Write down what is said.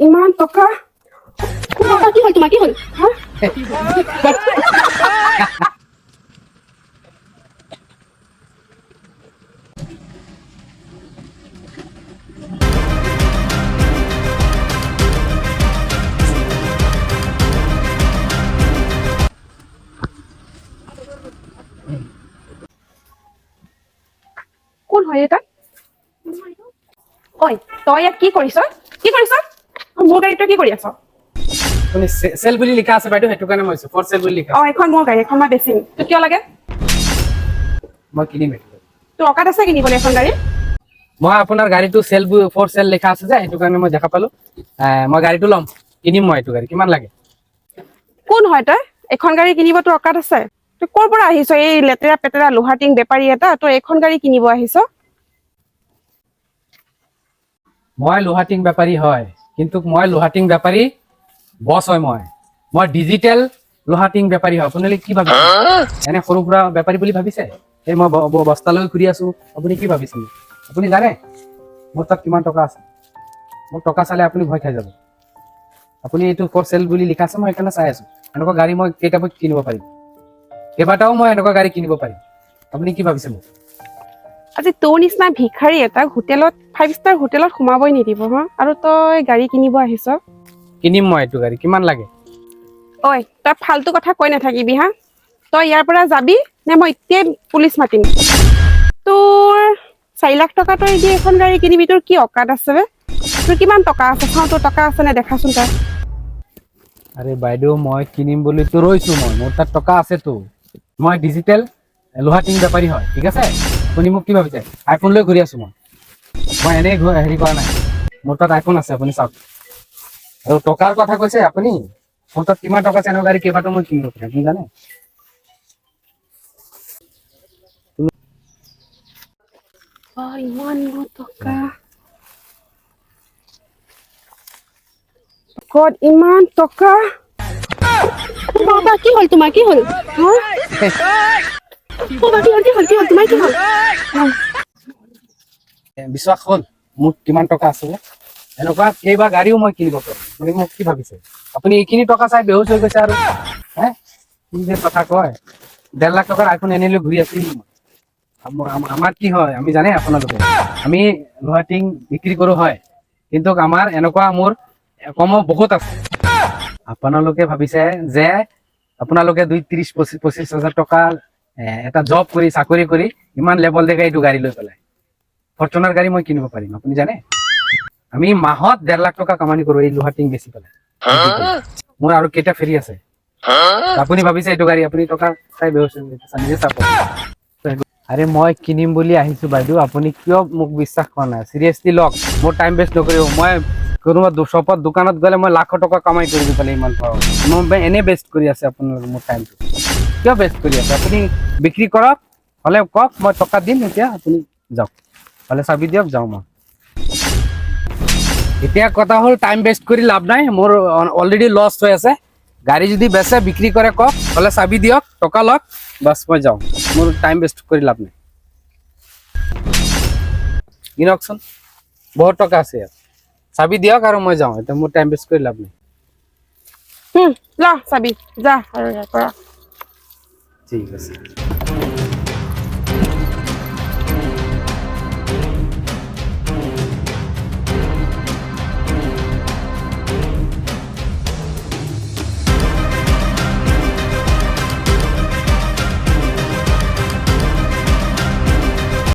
ইমান টকা! বাবা, কি হ'ল তোমাৰ? কি হ'ল, হা? কোন হয় এটা? ঐ, তই ইয়াত কি কৰিছ? কি কৰিছ? মোৰ গাড়ীত তই কি কৰি আছ? আপুনি চেল বুলি লিখা আছে বাইদেউ, সেইটো কাৰণে মই ফৰ চেল বুলি লিখা অ। আছে। এখন মোৰ গাড়ী, এখন মই বেচিম। তোক কিয় লাগে? মই কিনিম এইটো। তোৰ অকাত আছে কিনিবলৈ এখন গাড়ী? মই আপোনাৰ গাড়ীটো চেল, ফৰ চেল লিখা আছে যে, সেইটো কাৰণে মই দেখা পালো। মই গাড়ীটো ল'ম, কিনিম মই এইটো গাড়ী। কিমান লাগে? কোন হয় তই? এখন গাড়ী কিনিব তোৰ অকাত আছে? তই ক'ৰ পৰা আহিছ? এই লেতেৰা পেতেৰা লোহাৰ টিং বেপাৰী এটা, তই এইখন গাড়ী কিনিব আহিছ? মই লোহা টিং বেপাৰী হয়, কিন্তু মই লোহা টিং বেপাৰী বছ হয়। মই ডিজিটেল লোহা টিং বেপাৰী হয়। আপোনালোকে কি ভাবিছে? এনে সৰু সুৰা বেপাৰী বুলি ভাবিছে? এই মই বস্তা লৈ ঘূৰি আছো, আপুনি কি ভাবিছে? আপুনি জানে মোৰ তাত কিমান টকা আছে? মোৰ টকা চালে আপুনি ভয় খাই যাব। আপুনি এইটো ফৰ চেল বুলি লিখা আছে, মই সেইকাৰণে চাই আছো। এনেকুৱা গাড়ী মই কেইটা কিনিব পাৰিম, কেইবাটাও মই এনেকুৱা গাড়ী কিনিব পাৰিম। আপুনি কি ভাবিছে মোক? আজি তোৰ নিচিনা ভিখাৰী এটাক হোটেলত, ফাইভ ষ্টাৰ হোটেলত সোমাবই নিদিব, হা? আৰু তই গাড়ী কিনিব আহিছ? কিনিম মই এইটো গাড়ী। কিমান লাগে? ঐ, তই ফাল্টু কথা কৈ নাথাকিবি, হা? তই ইয়াৰ পৰা যাবি নে মই এতিয়াই পুলিচ মাতিম? তোৰ 4 লাখ টকা তই দি এখন গাড়ী কিনিবি? তোৰ কি অকাত আছে বে? তোৰ কিমান টকা আছে চাওঁ। তোৰ টকা আছে নে দেখাচোন তই। আৰে বাইদেউ, মই কিনিম বুলিতো ৰৈছো মই। মোৰ তাত টকা আছেতো। মই ডিজিটেল লোহা টিং বেপাৰী হয়, ঠিক আছে? আপুনি মোক কি ভাবিছে? আইফোন লৈ ঘূৰি আছো মই। মই এনেই হেৰি কৰা নাই। মোৰ তাত আইফোন আছে, আপুনি চাওক। আৰু টকাৰ কথা কৈছে আপুনি, মোৰ তাত কিমান টকা আছে, এনেকুৱা গাড়ী কেইবাটাও মই কিনিব পাৰিম, আপুনি জানে? অ, ইমান টকা ক'ত? ইমান টকা! বাবা, কি হ'ল তোমাৰ? কি হ'ল, হা? বাবা, কি হ'ল? কি হ'ল? কি হ'ল তোমাৰ? কি হ'ল? বিশ্বাস হ'ল মোৰ কিমান টকা আছে? এনেকুৱা কেইবা গাড়ীও মই কিনিব পাৰিম। আপুনি মোক কি ভাবিছে? আপুনি এইখিনি টকা চাই বেহুচ হৈ গৈছে আৰু হে কি যে কথা কয়। 1.5 লাখ টকাৰ আইফোন এনে লৈ ঘূৰি আছো মই। আমাৰ কি হয় আমি জানে আপোনালোকে? আমি লোহা টিং বিক্ৰী কৰো হয়, কিন্তু আমাৰ এনেকুৱা মোৰ কমো বহুত আছে। আপোনালোকে ভাবিছে যে আপোনালোকে দুই ত্ৰিশ 25 হাজাৰ টকা এটা জব কৰি, চাকৰি কৰি ইমান লেভেল দেখাই এইটো গাড়ী লৈ পেলাই। ফৰচুনাৰ গাড়ী মই কিনিব পাৰিম, আপুনি জানে? আমি মাহত 1.5 লাখ টকা কামানি কৰো এই লোহা টিং বেচি পেলাই। মোৰ আৰু কেইটা ফেৰী আছে। আপুনি ভাবিছে এইটো গাড়ী, আপুনি টকা চাই বেহুচ হৈ গৈছে, নিজে চাব। আৰে, মই কিনিম বুলি আহিছো বাইদেউ, আপুনি কিয় মোক বিশ্বাস কৰা নাই? চিৰিয়াছলি লওক, মোৰ টাইম ৱেষ্ট নকৰিব। মই কোনোবা শ্বপত, দোকানত গ'লে মই লাখো টকা কামাই কৰি দি পেলাই ইমান পাওঁ। মই এনেই ৱেষ্ট কৰি আছে আপোনালোকে। মোৰ টাইমটো কিয় ৱেষ্ট কৰি আছে আপুনি? বিক্ৰী কৰক, হ'লে কওক, মই টকা দিম। এতিয়া আপুনি যাওক, হ'লে চাবি দিয়ক, যাওঁ মই। এতিয়া কথা হ'ল, টাইম ৱেষ্ট কৰি লাভ নাই, মোৰ অলৰেডি লছ হৈ আছে। গাড়ী যদি বেচে, বিক্ৰী কৰে কওক, হ'লে চাবি দিয়ক, টকা লওক, বাছ, মই যাওঁ। মোৰ টাইম ৱেষ্ট কৰি লাভ নাই। কিনকচোন, বহুত টকা আছে ইয়াত। চাবি দিয়ক আৰু মই যাওঁ। এতিয়া মোৰ টাইম ৱেষ্ট কৰি লাভ নাই। ল চাবি, যা আৰু ইয়াৰ পৰা। ঠিক আছে।